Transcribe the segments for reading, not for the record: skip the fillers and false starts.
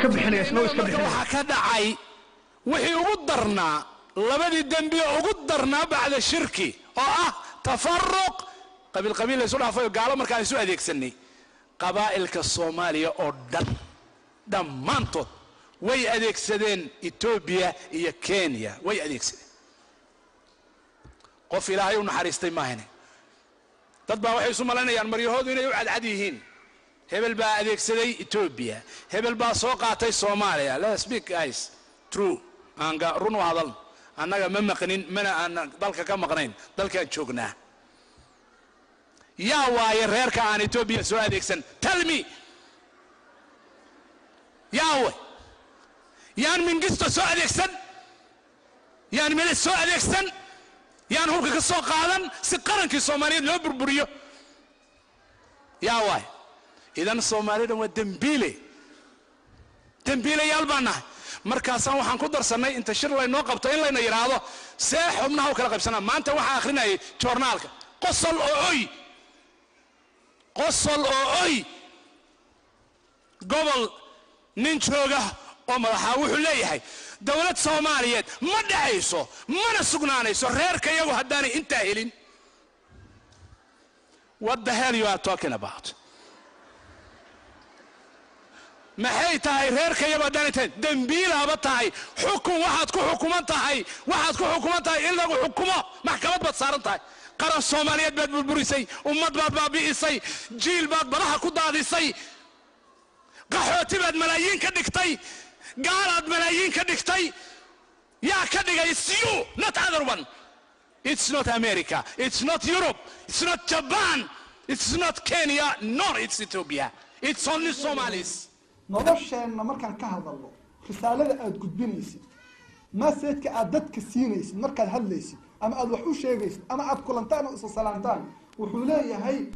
Ka bixinaya isna iska bixinaya. Waxaa ka dhacay wixii ugu darnaa, labadii dembi oo ugu darnaa bacda shirki, oo ah tafaruq, qabiil qabiil laysu dhaafayo, gaalo markaan isu adeegsanay. Qabaa'ilka Soomaaliya oo dhan dhammaantood way adeegsadeen Etoobiya iyo Kenya, way adeegsadeen. Qof Ilaahay u naxariistay maahane. Dad baa waxay isu malaynayaan maryahoodu inay u cadcad yihiin. Hebel baa adeegsaday Etoobiya, hebel baa soo qaatay Soomaaliya. Let's speak, guys, true. Aan run u hadal. Annaga ma maqnin, mana aan dalka ka maqnayn, dalkaan joognaa. Yaa waaye reerka aan Etoobiya soo adeegsan? Tell me, yaawe yaan Mingisto soo adeegsan? Yaan Meles soo adeegsan? Yaan hubka ka soo qaadan si qarankii Soomaaliyeed loo burburiyo? Yaa waay? Idan Soomaalida waa dembiile, dembiilayaal baan nahay. Markaasaan waxaan ku darsannay inta shir laynoo qabto in layna yidhaahdo see xubnaha u kala qaybsanaa. Maanta waxaa akhrinayay joornaalka, qosol oo oy, qosol oo oy. Gobol nin jooga oo madaxaa wuxuu leeyahay dowlad Soomaaliyeed ma dhacayso mana sugnaanayso reerka iyagu haddaanay intaa helin. What the hell you are talking about? Maxay tahay reerka iyagu haddaanay tahay? Dembiilaaba tahay. Xukun waxaad ku xukuman tahay, waxaad ku xukuman tahay in lagu xukumo. Maxkamad baad saaran tahay. Qaran Soomaaliyeed baad burburisay, ummad baad baabi'isay, jiil baad badaha ku daadisay, qaxooti baad malaayiin ka dhigtay, gaalaad malaayiin ka dhigtay. Yaa ka dhigay? It's you, not other one. It's not America, it's not Europe, it's not Japan, it's not Kenya, nor it's Ethiopia. It's only Somalis. Nolosheenna markaan ka hadalno, risaalada aada gudbinaysid, message-ka aad dadka siinaysid markaad hadlaysid ama aada wax u sheegaysid ama aad kulantaan oo isa salaantaan, wuxuu leeyahay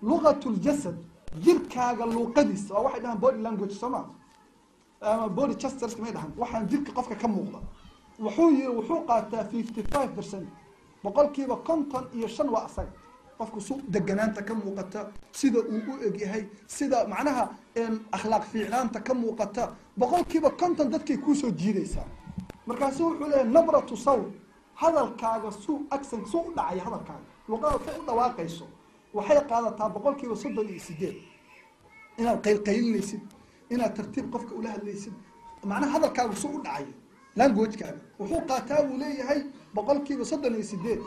luqatuljasad, jirkaaga luuqadiisa waa waxay dhahaan body language, soo ma ama body gestures may dhahan. Waxaan jirka qofka ka muuqda, wuxuu yiri, wuxuu qaataa 55%, 55% waa asaga qofku su deganaanta ka muuqata, sida uu u egyahay, sida macnaha akhlaaq fiicnaanta ka muuqata. 50% dadkay kuusoo jiidaysaa. Markaasu wuxuu leeyahay nabratu sawt, hadalkaaga suu accent suu u dhacaya, hadalkaaga luqada say u dhawaaqayso, waxay qaadataa 38%. Inaad qaylqaylinaysid, inaad tartiib qofka ula hadlaysid, macnaha hadalkaaga suu u dhacayo, language-kaaga wuxuu qaataa, buu leeyahay, 38%.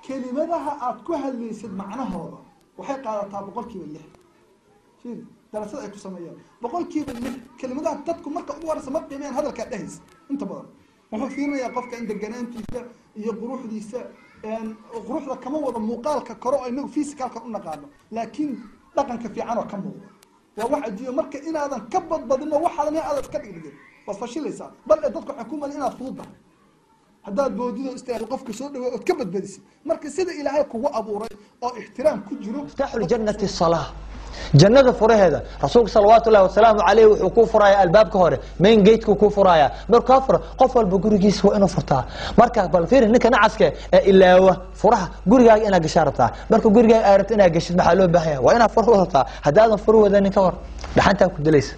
Kelimadaha aad ku hadlaysid macnahooda waxay qaadataa 6%. Fiiri darasada ay ku sameeyaan, 6% kelimadaha dadku marka ugu horeysa ma qiimeeyaan hadalkaa dhehaysa. Inta badan wuxuu fiirinayaa qofka in deganaantiisa iyo quruxdiisa. Quruxda kama wada muuqaalka kore oo inagu physicalka u naqaano, laakiin dhaqanka fiican oo ka muuqda waa wax ajiiba. Marka inaadan ka badbadino, waxaadan aadan iska dhigdhigin, waad fashilaysaa. Bal ee dadku waxay ku malin inaad fududahay haddaad boodido istaado, qofka soo dhawaa ood ka badbadisid. Marka sida Ilaahay kugu abuuray oo ixtiraam ku jiro. Miftaaxu ljannati salaa, jannada furaheeda. Rasuulka salawaatu ullahi wasalaamu caleyh wuxuu kuu furaya albaabka hore, main gate-ku kuu furaya. Markuu furo, qof walba gurigiisa waa inuu furtaa. Marka bal fiiri ninka nacaska ee ilaawa furaha gurigaaga inaad gashaa rabtaa. Marka gurigaaga aad rabto inaad gashid, maxaa loo baahan yahay? Waa inaad fur wadataa. Haddaadan furu wadanin, ka war dhaxantaa ku dilaysa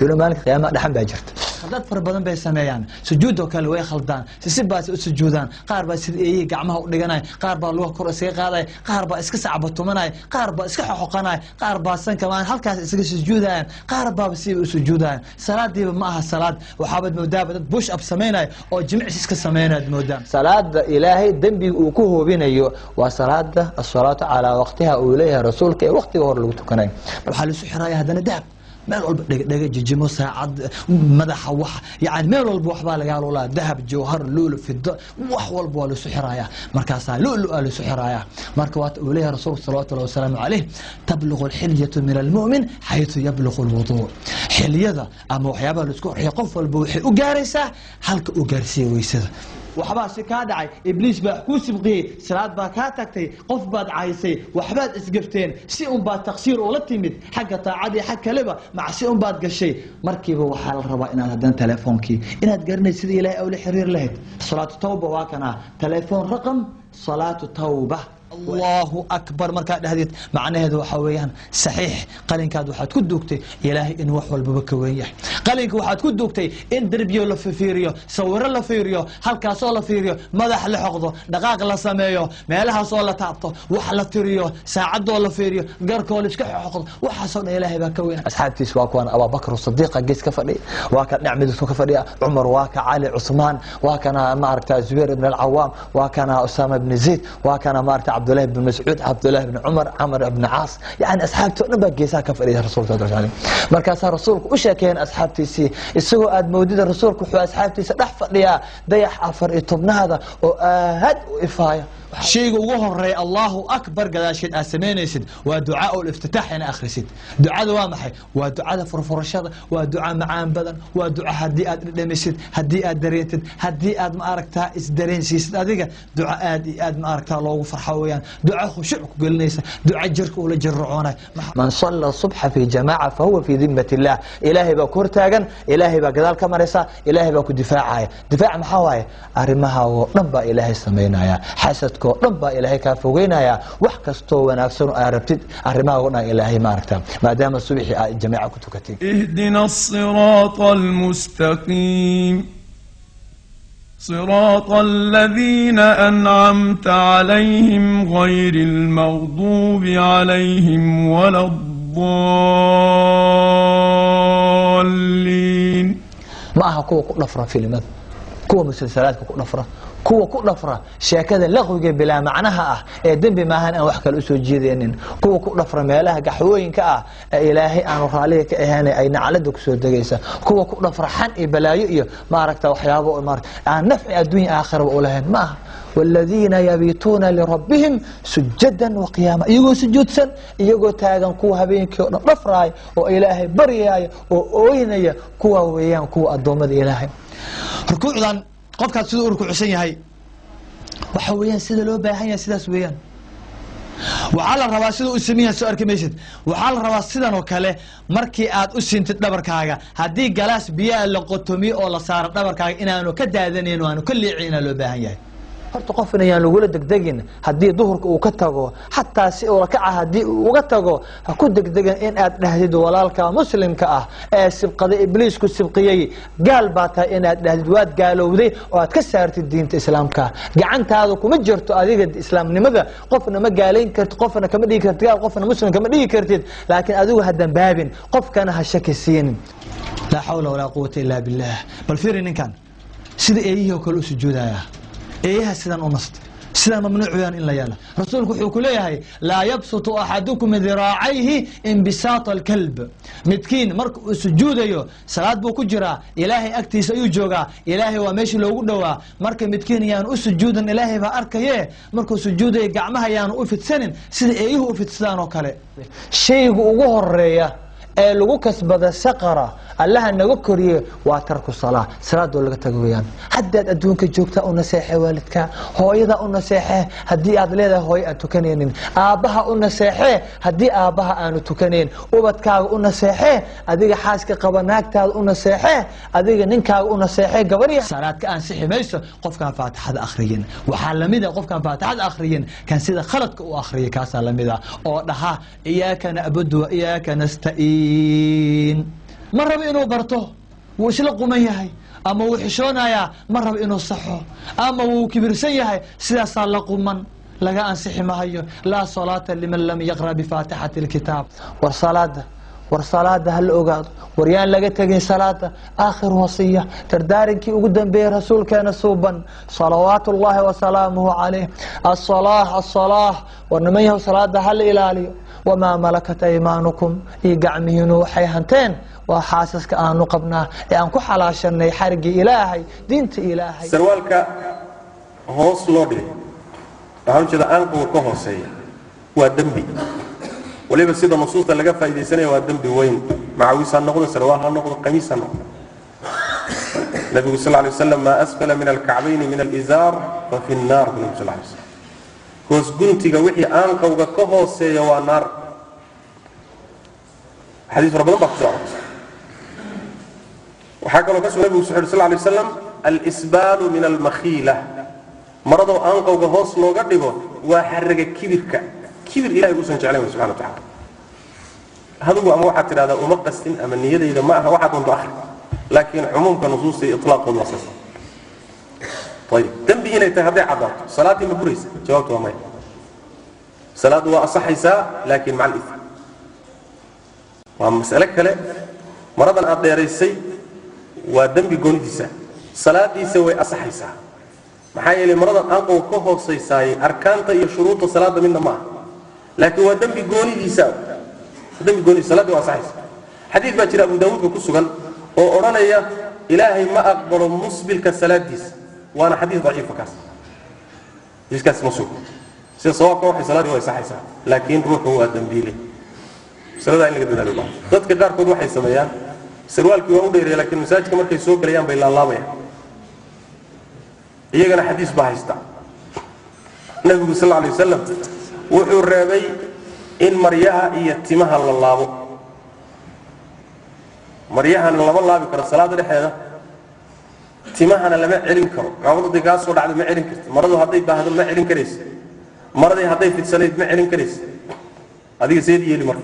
ilo maalinka qiyaamaha? Dhaxan baa jirta. Dad fara badan bay sameeyaan sujuudoo kale, way khaldaan, si baas u sujuudaan. Qaar baa sida eeyey gacmaha u dhiganaya, qaar baa lugaha kor iskaga qaadaya, qaar baa iska sacbatumanaya, qaar baa iska xoqoqanaya, qaar baa sanka maan halkaas isaga sujuudayaan, qaar baaba siba u sujuudayaan. Salaadiiba ma aha salaad, waxaabaad moodaaba dad push up samaynaya oo jimicsi iska samaynaad moodaan. Salaada Ilaahay dembiga uu ku hubinayo waa salaada asalaatu calaa waqtiha uu leeyahay rasuulka ee waqtiga hore lagu tukanayo. Waxaa laisu xiraya haddana dahab meel walba, dhegdhega, jijimo, saacad, madaxa wax, yani meel walba waxbaa lagaa lulaa, dahab, jawhar, luulu, fido, wax walba waa laisu xiraaya. Markaasaa lulu aa laisu xiraaya. Marka waata uu leeyahay rasuulku salawatu llahi wasalaamu caleyh: tabluqu alxilyatu min almu'min xaytu yabluqu alwuduu. Xilyada ama waxyaabaha laisku qurxiyo qof walba waxay u gaaraysaa halka uu gaarsiiya weysada. Waxbaa si kaa dhacay, ibliis baa kuu sibqiyey, salaad baa kaa tagtay, qof baad caysay, waxbaad isgafteen, si un baad taqsiir ula timid xagga taacadii, xag kaleba macsi un baad gashay. Markiiba waxaa la rabaa inaad haddana teleefoonkii inaad garanaysid sida Ilaahay awla xiriir lahayd. Salaatu tawba waa kanaa, telefoon raqam salaatu tawba. Allahu akbar markaad dhahdid macnaheedu waxa weeyaan saxiix qalinkaad waxaad ku duugtay ilaahay inuu wax walbaba ka weyn yahay. Qalinka waxaad ku duugtay in derbiyo la fiiriyo, sawiro la fiiriyo, halkaasoo la fiiriyo, madax la xoqdo, dhaqaaq la sameeyo, meelahaasoo la taabto, wax la tiriyo, saacadoo la fiiriyo, garkoo la iska xoqdo, waxaasoo dhan ilaahay baa ka weyn. Asxaabtiis waa kuwan Abubakar Sadiiqa gees ka fadhiya, waa kan dhinac midabka ka fadhiya Cumar, waa ka Cali, Cusmaan, waa kana maaragta Zubair ibn al-Awaam, waa kana Usaama ibn Zayd, waa kana maaragta Cabdullah ibn Mascuud, Cabdullah ibn Cumar, Camr ibn Caas. Yani asxaabtii oo dhan baa geesaha ka fadhiya rasuulka sal alay. Markaasaa rasuulku u sheekeeyeen asxaabtiisii, isagoo aad moodida rasuulku wuxuu asxaabtiisa dhex fadhiyaa dayax 14aad oo aad u ifaaya. Shayga ugu horeeya Allahu akbar gadaasheed aad samaynaysid waa ducaa uliftitaax ina akhrisid. Ducada waa maxay? Waa ducada furfurashada, waa duca macaan badan, waa duca haddii aad dhedhamisid, haddii aad dareentid, haddii aad ma aragtaa isdareensiisid adiga, duca aad iyo aad ma aragtaa loogu farxo weeyaan, duca khushuuc ku gelinaysa, duca jirka ula jirrocoonay. Man salla subxa fi jamaaca fahuwa fi dimmat illah. Ilaahay baa ku hortaagan, ilaahay baa gadaal ka maraysa, ilaahay baa ku difaacaya. Difaac maxaa waaye? Arrimaha oo dhan baa ilaahay samaynaya, xasadka oo dhan baa ilaahay kaa fogeynaya, wax kastoo wanaagsan oo aad rabtid arrimaha oo dhan ilaahay ma aragtaa, maadaama subaxii aad jamiica ku tukatay. اهدنا الصراط المستقيم صراط الذين أنعمت عليهم غير المغضوب عليهم ولا الضالين. Ma aha kuwa ku dhafra filimada, kuwa musalsalaadka ku dhafra, kuwa ku dhafra sheekada laqwiga bilaa macnaha ah ee dembi maahan aan wax kale usoo jiidaynin, kuwa ku dhafra meelaha gaxwooyinka ah ee ilaahay aanu raaliga ka ahayn ay naclada kusoo degaysa, kuwa ku dhafra xan iyo balaayo iyo maaragta waxyaabo maaragta aan nafci adduunya aakhiraba u lahayn. Ma aha. والذين يبيتون لربهم سجدا وقياما, iyagoo sujuudsan, iyagoo taagan, kuwa habeenkii oo dhan dhafraaya oo ilaahay baryaaya oo ooynaya, kuwa weeyaan kuwa addoommada ilaahay. Rukuucdan qofkaas siduu u rukuucsan yahay waxa weeyaan sida loo baahan yahay, sidaas weeyaan. Waxaa la rabaa siduu u siman yahay, soo arki maysid. Waxaa la rabaa sidan oo kale markii aad u sintid dhabarkaaga, haddii galaas biyaha la qotomiyo oo la saaro dhabarkaaga, inaanu ka daadanayn oo aanu ka liicin loo baahan yahay. Horta qofna yaan lagula degdegin haddii duhurka uu ka tago, xataa si ula kaca haddii uu uga tago, ha ku degdegan in aad dhahdid walaalka muslimka ah ee sibqada ibliisku sibqiyey gaal baa tahay, inaad dhahdid waad gaalowday oo aad ka saartid diinta islaamka. Gacantaada kuma jirto adiga islaamnimada, qofna ma gaalayn kartid, qofna kama dhigi kartid gaal, qofna muslim kama dhigi kartid, laakiin adigu ha dambaabin, qofkana ha shaki siinin. Laa xawla walaa quwata illaa billah. Bal fiiri ninkan sida eeyihii oo kale u sujuudaya, eeyaha sidan u nasta, sidaa mamnuuc weyaan in la yeela. Rasuulku wuxuu ku leeyahay laa yabsutu axadukum diraacayhi inbisaata alkalb. Midkiin marka uu sujuudayo, salaad buu ku jiraa, ilaahay agtiisa ayuu joogaa, ilaahay waa meeshii loogu dhowaa. Marka midkiin yaan u sujuudan, ilaahay baa arkaye, markuu sujuudayo gacmaha yaanu u fidsanin sida eeyuhu u fidsadaan oo kale. Shayga ugu horeeya ee lagu kasbada saqara, allaha naga koriye, waa tarku salaa, salaadoo laga tago weeyaan. Haddaad adduunka joogtaa u naseexe waalidka, hooyada u naseexe haddii aad leedahay hooyo aan tukanaynin, aabbaha u naseexe haddii aabbaha aanu tukanayn, ubadkaaga u naseexe, adiga xaaska qaba naagtaada u naseexe, adiga ninkaaga u naseexe gabarya. Salaad ka ansixi mayso qofkaan faatixada akhriyin. Waxaa lamid a qofkaan faatixada akhriyin kan sida khaladka u akhriyay, kaasaa lamid a oo dhaha iyaaka nacbudu wa iyaaka nasta'iin. Ma rabo inuu barto, wuu isla quman yahay ama wuu xishoonayaa, ma rabo inuu saxo ama wuu kibirsan yahay, sidaasaa la quman, laga ansixi mahayo. Laa salaata liman lam yaqra bifaatixati alkitaab. War salaada, war salaada ha la ogaado, war yaan laga tegin salaada. Aakhir wasiya, dardaarinkii ugu dambeeyey rasuulkeena suuban salawaatu ullaahi wasalaamuhu calayh, asalaah asalaah. War niman yahow, salaada ha la ilaaliyo. Wamaa malakat aymaanukum, iyo gacmihiinu waxay hanteen, waa xaasaska aanu qabnaa ee aan ku xalaashanay xariggii ilaahay, diinta ilaahay. Sarwaalka hoos loo dhigay, waxaan ujeeda aanqowga ka hooseeya, waa dembi. Waliba sida nusuusta laga faaidaysanaya waa dembi weyn. Macawiis ha noqdo, sarwaal ha noqdo, qamiis ha noqdo. Nabigu sal lay waslam maa asfala min alkacbayni min alizaar fa fi nnaar bu nabi sal lay slam. Hoos guntiga wixii aanqowga ka hooseeya waa naar. Xadiis fara badan baa kuso arortay. Waxaa kaloo ka sugan nabigu wuxu uhi sal lay waslam alisbaalu min almakhiila. Maradoo aanqowga hoos looga dhigo waa xaraga kibirka, kibir Ilahay uusan jeclayn subxana wa tacala. Adigu ama waxaad tidhahdaa uma qastin ama niyadayda ma aha, waxaad doonto akhri, laakiin cumuumka nusuusta iyo itlaaqoodu waa saas. Ayib, dembi inay tahay hadday caddaato salaaddii ma buraysa? Jawaabtu waa maya. Salaaddu waa asaxaysaa, laakiin maca al-ithm. Waa mas'ale kale. Maradan aad dheeraysay waa dembi goonidiisa, salaadiisa way asaxaysaa. Maxaa yeelay maradan aanqow ka hoosaysaayey arkaanta iyo shuruudda salaadda midna ma aha, laakiin waa dembi goonidiisa, dembi goonidiisa, salaaddi waa asaxaysaa. Xadiid baa jira Abu Daawuudka ku sugan oo odhanaya Ilaahay ma aqbalo musbilka salaadiisa, waana xadiis daciifa kaas, xadiiskaas ma sugo. Sida sawaabka waxay salaadii way saxaysaa, laakiin ruuxu waa dambiile. Masalada in laga dadaalo baa. Dadka qaarkood waxay sameeyaan sarwaalkii waa u dheereeya, laakiin masaajidka markay soo galayaan bay laalaabayaan. Iyagana xadiis baa haysta. Nabigu sal alla alay wasalam wuxuu reebay in maryaha iyo timaha la laabo. Maryahana lama laabi karo salaada dhexeeda, timahana lama celin karo. Maamadu hadday kaa soo dhacdo ma celin karti, maradu hadday baahdo ma celin karaysa, maradii hadday fidsanayd ma celin karaysa. Adiga seed yeeli marka,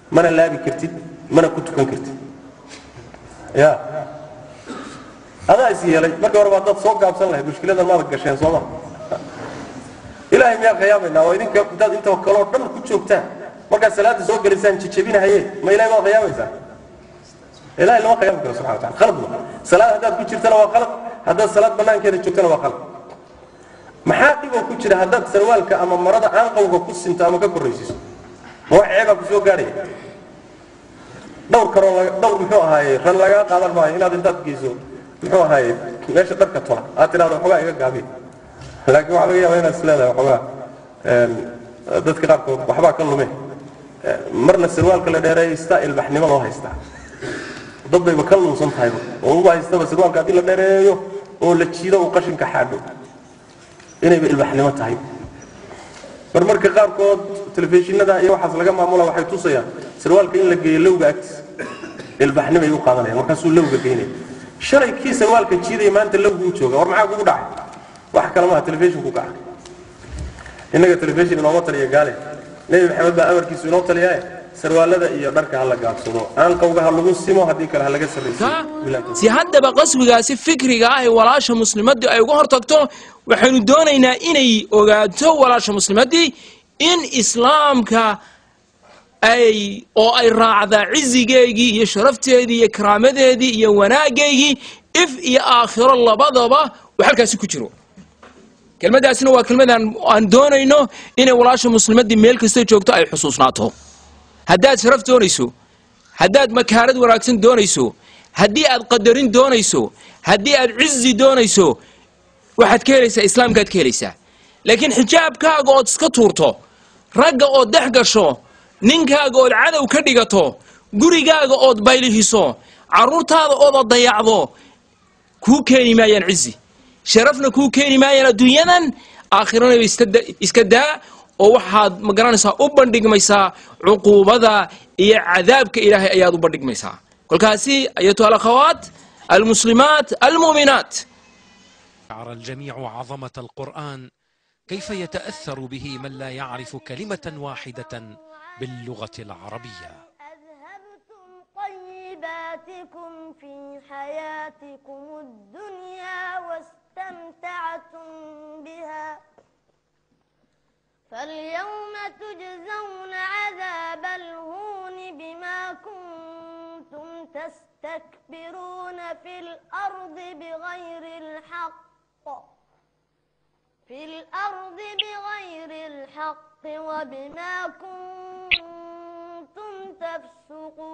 mana laabi kartid, mana ku tukan kartid. Ya adaa is yeelay. Marka horeba haddaad soo gaabsan lahayd mushkiladan maada gasheen, sooma? Ilaahay miyaa khiyaamaynaa? Oo idinka intaad inta kaloo dhan ku joogtaan markaad salaada soo gelaysaan jejebinahaye, ma ilahay baad khiyaamaysaa? Ilahay lama khiyaami karo subxana wa tacala. Khalad wa salaad haddaad ku jirtana waa khalad, haddaad salaad bannaankeeda joogtana waa khalad. Maxaa dhiboo ku jira haddaad sarwaalka ama marada aanqowga ku sinto ama ka korraysiiso? Ma wax ceebaa ku soo gaadhaya? Dhowr karoo dhowr muxuu ahaaye ran lagaa qaadan maayo inaad intaad geyso muxuu ahaaye meesha dharka tola aad tidhahdo waxoogaa iga gaabiya. Laakiin waxaa laga yaabaa inaad is leedahay waxoogaa dadka qaarkood waxbaa ka lume. Marna sarwaalka la dheereeystaa ilbaxnimo loo haystaa, dad bayba ka lunsan tahayba oo uba haystaba sarwaalka haddii la dheereeyo oo la jiido uu qashinka xaadho inayba ilbaxnimo tahay. Marmarka qaarkood telefishinada iyo waxaas laga maamula waxay tusayaan sarwaalka in la geeyo lowga agtiisa, ilbaxnimo ay u qaadanayaan, markaasuu lowga geynaya. Shalay kii sarwaalka jiidaya maanta lowgu u jooga. War maxaa kugu dhacay? Wax kale maaha, telefishinku ka arkay. Innaga telefishin inooma taliya gaale, Nebi Maxamed baa amarkiisu inoo taliyaaye sarwaalada iyo dharka ha la gaabsado, aanqowga ha lagu simo, haddii kale ha laga sarraysiyo. Si haddaba qaswigaasi fikriga ah ee walaasha muslimaddii ay uga hortagto, waxaynu doonaynaa inay ogaato walaasha muslimaddii in islaamka ay oo ay raacdaa cizigeygii iyo sharafteedii iyo karaamadeedii iyo wanaaggeygii if iyo aakhiro labadaba uu halkaasi ku jiro. Kelmaddaasina waa kelmadaan aan doonayno inay walaasha muslimaddii meel kasta joogto ay xusuusnaato. Haddaad sharaf doonayso, haddaad makaanad wanaagsan doonayso, haddii aad qadarin doonayso, haddii aad cizi doonayso, waxaad ka helaysaa islaamkaad ka helaysaa. Laakiin xijaabkaaga ood iska tuurto, ragga ood dhex gasho, ninkaaga ood cadow ka dhigato, gurigaaga ood baylihiso, carruurtaada ooda dayacdo, kuu keeni maayaan cizi, sharafna kuu keeni maayaan adduunyadan, aakhirana iska daa oo waxaad ma garanaysaa u bandhigmaysaa cuquubada iyo cadaabka Ilaahay ayaad u bandhigmaysaa. Kolkaasi ayatuha alakhawaat almuslimaat almu'minaat. شعر الجميع عظمة القرآن، كيف يتأثر به من لا يعرف كلمة واحدة باللغة العربية؟ أذهبتم طيباتكم في حياتكم الدنيا واستمتعتم بها، فاليوم تجزون عذاب الهون بما كنتم تستكبرون في الأرض بغير الحق وبما كنتم تفسقون.